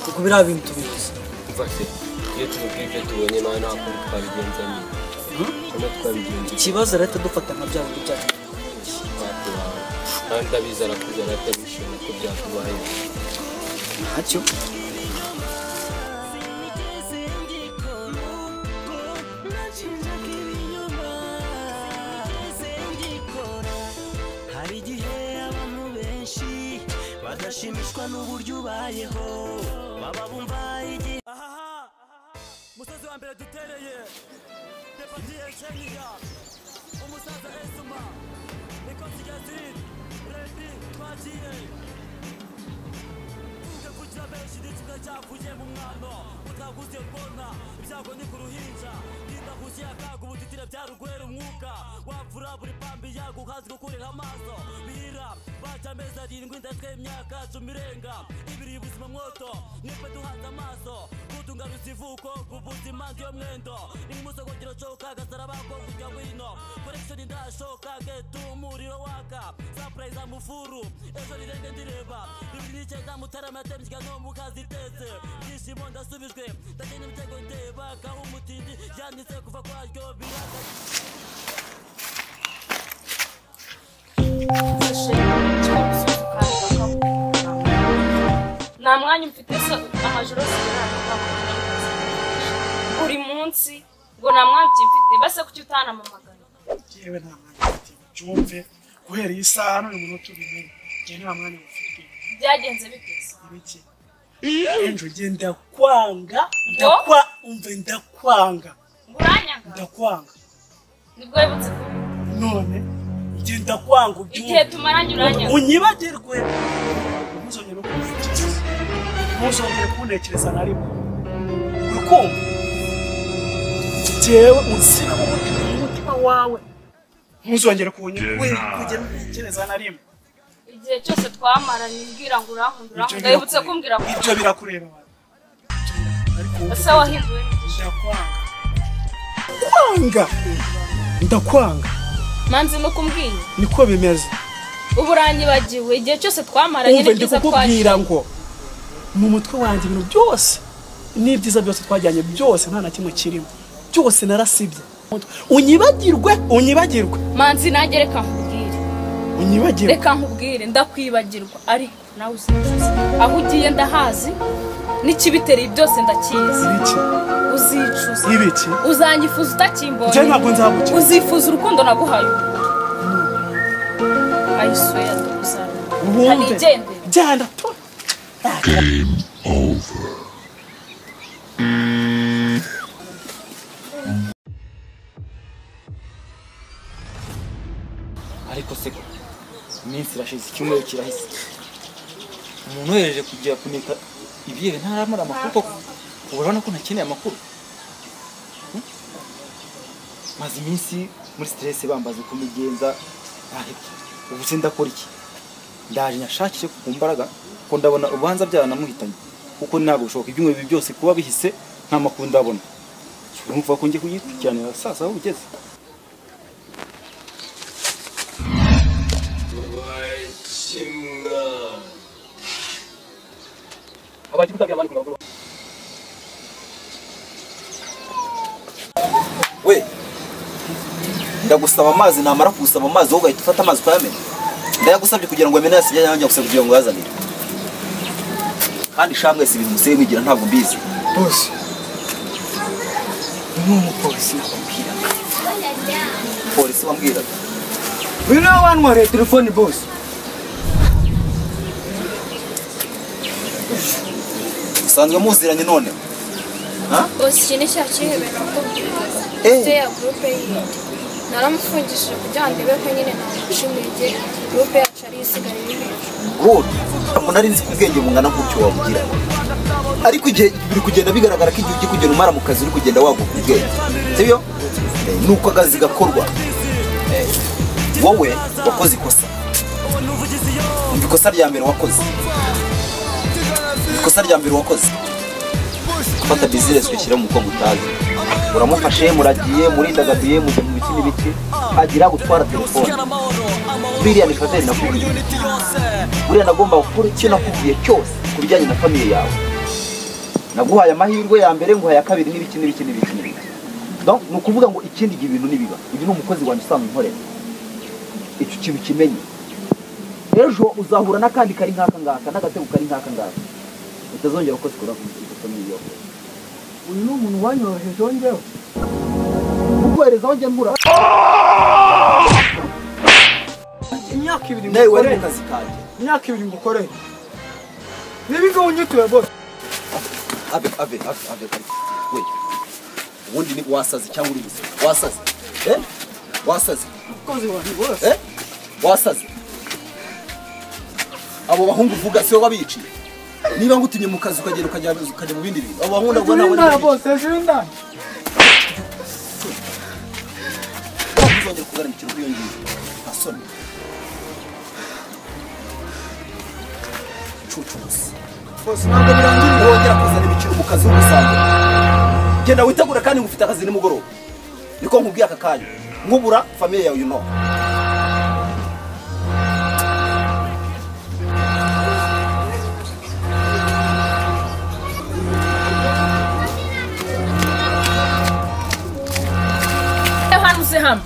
Kuko biriya bintu tubizi. Umva se, iyo tumubwiye ibyo tubonye nawe nta kundi twabigenza nyine. Nta twabigenza. Ikibazo rero dufata nka bya bindi byacu. Kandi ndabizi arakuze aratabishima ko byatubayeho. Ntacyo. Hari igihe abantu benshi badashimishwa n'uburyo ubayeho baba bumva igihe. Aha musozi wa mbere dutereye depatiye Kenya umusaza Esuma niko kigali rebi twagiye kugira benshi n'ikimwe cyavuye mu mwano utaguze mbona ibyago ni ku ruhinja ndaguze akaga ubutitire byarugwera umwuka wapfura buri pambi yaguhazi gukurira amaso bihira baca amezi 7 ndatwe imyaka 10 irenga ibiri ubuzima mwoto nipe duhanze amaso kutunga rusivuko kubuzima ndiyo mwendo nimusogongero coka gasaraba ko kujya wino connection ndashoka getu umuriro waka surprise amufuru ejo rirenge ndireba 2009 mutarama yatemye no mukaziteze byishimo ndasubijwe ndagenda imitego ndeba kaho umutindi yanditse kuva kwaryo biraka. Nta mwanya mfite se amajoro buri munsi ngo nta mwanya mfite base kuki utanamamagana? Yewe nta mwanya mfite byumve guhera iyi saha n'uyu munota ubimenye njye nta mwanya mfite. Byagenze bite se? Ibiki? Ejo njye ndakwanga umve ndakwanga. Uranyanga? Ndakwanga. Nibwo wibutse ko none njye ndakwanga ubyumve. Igihe tumaranye uranyanga. Unyibagirwe. Ntuzongere no kuntekereza. Ntuzongere kuntekereza na rimwe. Urukumva? Jewe unsina mu mutima wawe. Ntuzongere kugera untekereza na rimwe. Igihe cyose twamaranye mbwira ngo urankunda urankunda wibutse kumbwira ko ibyo birakureba. Ariko ese wahinduwe? Ndakwanga. Kwanga. Ndakwanga. Manzi nuko umbwiye? Niko bimeze. Ubu uranyibagiwe igihe cyose twamaranye n'ibyiza twakubwira ngo mu mutwe wanjye ibintu byose n'ibyiza byose twajyanye byose nta na kimwe kirimo byose narasibye. Unyibagirwe unyibagirwe. Manzi nanjye reka nkubwire. Unyibagirwe. Reka nkubwire ndakwibagirwa ariko nawe uzicuza. Aho ugiye ndahazi n'ikibitereye byose ndakizi. Ibiki? Uzicuza. Ibiki? Uzanyifuza utakimbonye. Njye ntabwo nzagukiza. Uzifuza urukundo naguhaye. I swear to God. Hanigende. Jyana to. Game over. Ariko seko iminsi irashize icyumweru kirahise umuntu wereje kujya kuneka ibyewe ntaramara amakuru koko urabona ko ntakeneye amakuru. Maze iminsi muri stress bambaza uko mbigenza ahebye ubu se ndakora iki? Ndaje nyashakishe ku mbaraga ko ndabona ubanza byaranamuhitanye kuko ntabwo bishoboka ibyumweru ibi byose kuba bihise nta makuru ndabona. Urumva ko ngiye kuyikurikiranira sasa aho ugeze. We ndagusaba amazi namara kugusaba amazi wowe ugahita ufata amazi ukayamena. Ndayagusabye kugira ngo amene yasijya yanjye gusa kugira ngo yazanire. Kandi sha mwese ibintu musiye mwigira ntabwo mbizi. Bose ni umupolisi nakubwiraga. Polisi wambwiraga. Uyu niwe wantwariye telefone boss. Usanzwe muziranye none? Ha? Boss iki ni cya kihebe nakubwiraga. Mfite ya groupe yindi. Naramufungishije kugira ngo ndebe ko nyine namuca intege groupe yacu ari isigara iri hejuru. Good. Ntabwo nari nzi ko ubwenge bungana gutyo wabugira. Ariko igihe biri kugenda bigaragara ko igihe ugiye kugenda umara mu kazi uri kugenda waguka ubwenge. Sibyo? Nuko akazi gakorwa. Wowe wakoze ikosa. Ikosa rya mbere wakoze. Ikosa rya mbere wakoze. Gufata business ugashyira mu mugongo utazi. Uramufashe muragiye murindagaduye mujya mu biki n'ibiki agira gutwara telefone. Biriya ni faveri nakubwiye. Buriya nagomba gukora icyo nakubwiye cyose ku bijyanye na famille yawe. Naguhaye amahirwe ya mbere, nguhaye ya kabiri n'ibiki n'ibiki n'ibiki n'ibiki. Donc ni ukuvuga ngo ikindi gihe ibintu nibiba. Uyu ni umukozi wanjye usanzwe unkorera. Icyo kintu kimenye. Ejo uzahura n'akandi kari nk'aka ngaka, n'agatego kari nk'aka ngaka. Utazongera gukoza ikora ikosa nk'iyo. Uyu ni umuntu wanyoroheje wongewe. Kukohereza aho njya mbura. Imyaka ibiri nawe wari mu kazi kanjye. Imyaka ibiri ngukoreye. Nibigo unyituye bose. Ave ave ave ave. We. Ubundi ni wasaze cyangwa uri muzima? Wasaze. Eh? Wasaze. Umukozi wanjye bose. Eh? Wasaze. Abo bahungu uvuga siwe wabiciye. Niba ngutumye mu kazi ukagera ukajya mu bindi bintu. Abo bahungu nabwo nabwo bose hejuru y'indaya. Uzongera kugarura kuri iyo ngiyo. Nta soni. Cucuruzi. Bose ntabwo birangirira. Wongera kuzana imikino mu kazi w'ubusanzwe. Genda witegura kandi ngufite akazi nimugoroba. Niko nkubwiye aka kanya. Nkubura famille yawe you know. Hano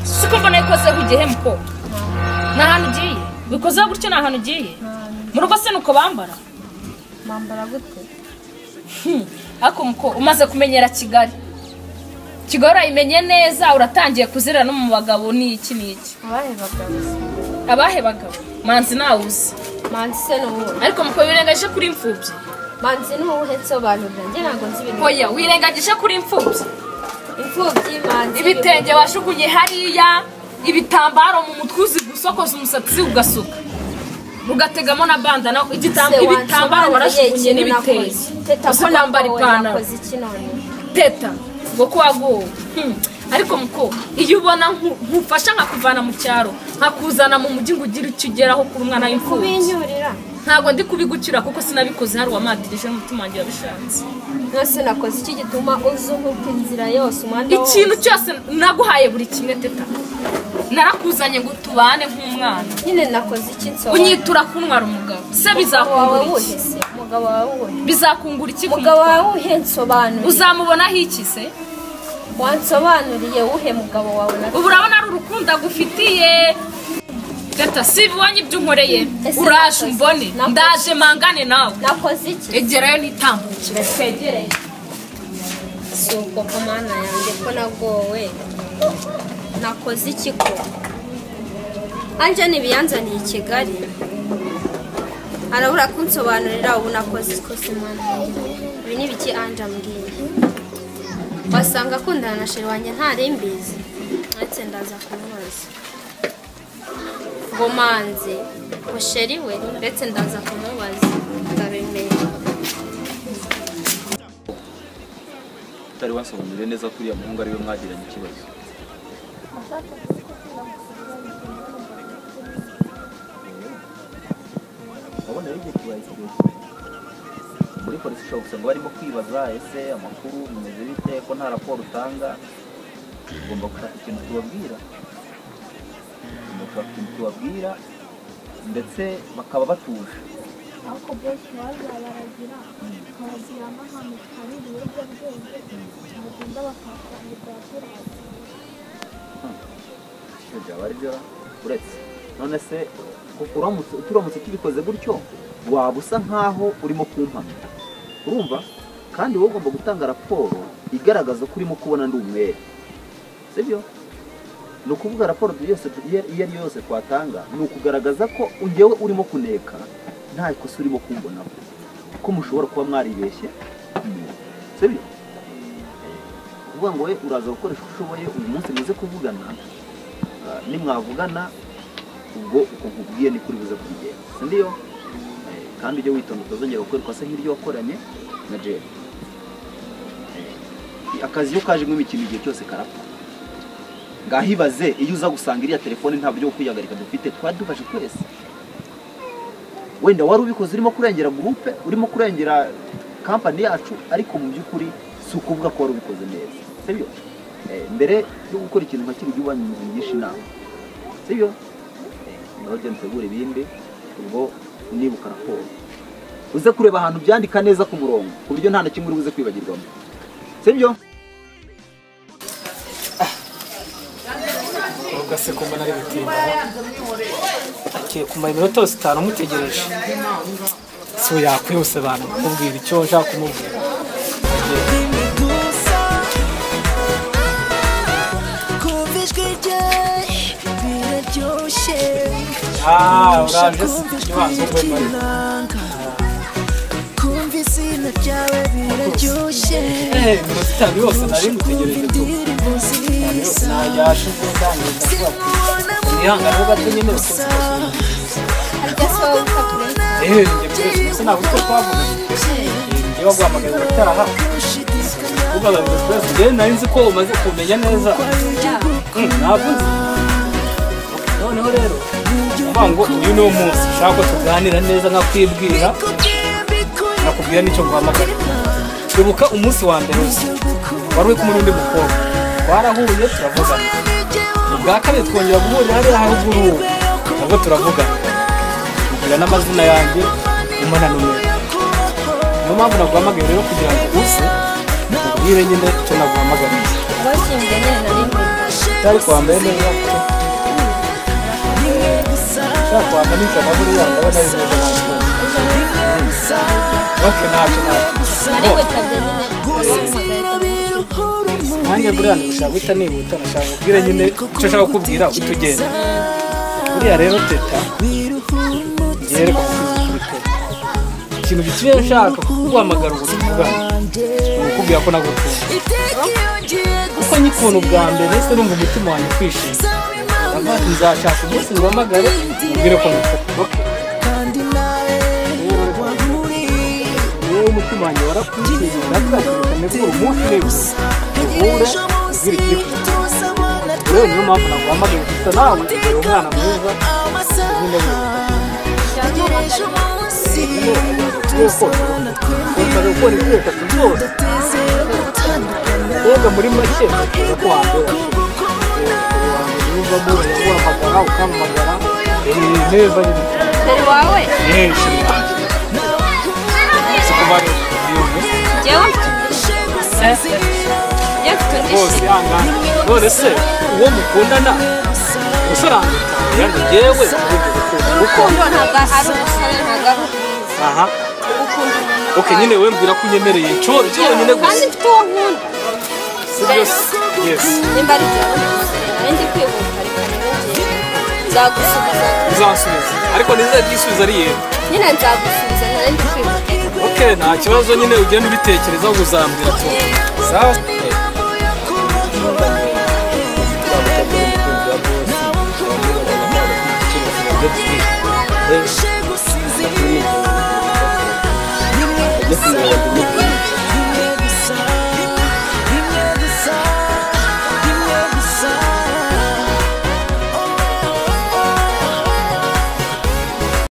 siko mbona ikoze kugihe muko na hano ugiye bikoze gutyo na hano ugiye mu rugo se nuko bambara bambara gute ako muko umaze kumenyera Kigali Kigali urayimenye neza uratangiye kuzirira no mu bagabo ni iki n'iki abahe bagabo abahe bagabo Manzi nawe uzi Manzi se nuwo ariko muko wirengaje kuri imfubyi Manzi nuwo nsobanurira njye ntago nzi ibintu oya wirengagije kuri imfubyi imfubyi Manzi ibitenge washugunye hariya ibitambaro mu mutwe uzi gusokoza umusatsi ugasuka ugategamo na bandana ibitambaro warashugunye n'ibitenge teta ko nambara ipantaro teta ngo ko wagowe ariko muko iyo ubona nkufasha nkakuvana mu cyaro nkakuzana mu mujyi ngo ugire icyo ugeraho kuri umwana w'imfubyi ntabwo ndi kubigukira kuko sinabikoze hari uwamadirije n'umutima wanjye wabishatse nose nakoze iki gituma uzunguka inzira yose umuhanda wose ikintu cyose naguhaye buri kimwe teta narakuzanye ngo tubane nk'umwana nyine nakoze iki nsobanura unyitura kuntwara umugabo se bizakungura iki umugabo wawe wuhe bizakungura iki umugabo wawe wuhe nsobanura uzamubonaho iki se wansobanuriye wuhe mugabo wawe ubu urabona ari urukundo agufitiye teta si ibonye ibyo unkoreye uraje umbone ndaje mangane nawe nakoze iki egerayo nitambukire twegereye si uko ko mana yanjye ko nagowe nakoze iki ko anje ntibiyanzaniye i Kigali arabura kunsobanurira ubu nakoze ikosa mana ibi ni ibiki anje ambwiye wasanga akundana na sheri wanjye ntari mbizi ndetse ndaza kumubaza ngo Manzi ngo sheri we ndetse ndaza kumubaza ndabimenya utari wansobanuriye neza ko uriya muhungu ariwe mwagiranye ikibazo Wabona rero igihe kibaye kirekire muri polisi ushobora gusanga barimo kwibaza ese amakuru bimeze bite ko nta raporo utanga tugomba gushaka ikintu tubabwira ndetse bakaba batuje ariko bose bazabaragira bakababwira n'ahantu hari ibiyobyabwenge bagenda bakahasangirwa abaturage byaba ari byo uretse none se turamutse tubikoze gutyo waba usa nkaho urimo kumpamya urumva kandi wowe ugomba gutanga raporo igaragaza ko urimo kubona ndi umwere sibyo ni ukuvuga raporo yose iyo ari yo yose twatanga ni ukugaragaza ko njyewe urimo kuneka nta ikosa urimo kumbonaho ko mushobora kuba mwaribeshye sibyo kuvuga ngo we uraza gukoresha uko ushoboye uyu munsi muze kuvugana nimwavugana ubwo uko nkubwiye ni kuri buze kubigenza sindiyo kandi ujye witonda utazongera gukora ikosa nk'iryo wakoranye na Jerry akazi iyo kajemo imikino igihe cyose karapfa ngahibaze iyo uza gusanga iriya telefone nta buryo bwo kwihagarika dufite twari dufashe twese wenda wari ubikoze urimo kurengera groupe urimo kurengera kampani yacu ariko mu by'ukuri si ukuvuga ko wari ubikoze neza sibyo mbere yo gukora ikintu nka kiri ujye ubanza inama sibyo ngaho genda utegure ibindi ubwo unibuka raporo. Uze kureba ahantu byandika neza ku murongo ku buryo nta na kimwe uri buze kwibagirwamo. Sibyo? Ubwo se kumba nari gutinda. Akiye kumara iminota yose itanu mutegereje. So yakwihuse bantu kumubwira icyo nshaka kumubwira. Ah, uraje se iminota itanu yose nari ngutegereje tu. Yashize ndangiza kuba ihangane gato nyine njye ntabwo utwo twavuganye njye waguhamagaye ugataha ubaza ngo twese njye nari nzi ko umaze kumenya neza ntabwo nzi. Noneho rero uvuga ngo uyu ni wo munsi ushaka ko tuganira neza nkakwibwira nakubwira n'icyo nguhamagara. Ibuka umunsi wa mbere uzi wari uri kumwe n'undi mukobwa twarahuye turavugana. Ubwa kabiri twongera guhurira hariya haruguru nabwo turavugana mubwira n'amazina yanjye umpa na nomero. Niyo mpamvu naguhamagaye rero kugira ngo uze ubwire nyine icyo naguhamagariye. Utari kwambaye neza ushaka kwambara nijoro buriya ndabona ari neza ntabwo. Okay, ntacyo nanjye buriya ndashaka guhita nihuta nashaka kubwira nyine icyo nshaka kukubwira uhita ugenda. Buriya rero Teta ngiye reka kukubwira ukuri. Ikintu gitumye nshaka kuguhamagara ubu tuvugana ni ukukubwira ko nagukunda. Kuko nyikunda ubwa mbere nahise numva umutima wanjye kwishima. Ndavuga ati nzashaka umunsi nguhamagare ubwire ko ngukunda. Rero umutima wanjye warakwishimiye ndavuga ati reka ntegure umunsi nibura duhure ubwire ikiri ku mutima. Rero niyo mpamvu naguhamagaye gusa nawe uri umwana mwiza nyine umaze gukora inshuro eshatu zose. Mbega muri make ntekereza ko wambera wumvamo uraguhamagara ukampamagara neza nyine. Sheri wawe? Sheri wanjye. Si kuva njyewe mfite undi rwose ihangane. None se uwo mukundana umusore yanjye njyewe urukundo ntabwo ari umusore ntabwo ari ubwiza. Aha. Ukunda umuntu. Okay, nyine we mbwira ko unyemereye cyonyine gusa. Kandi mfite uwo nkunda. Yes. Nimba ari ibyawe nari ndi kwihuta reka nibe ngiye. Nzagusubiza. Uzansubiza. Ariko ntizagisubiza ari yego. Nyine nzagusubiza nari ndi kwihuta. Okay, nta kibazo nyine ugenda ubitekerezaho uzambwira tu. Sawa.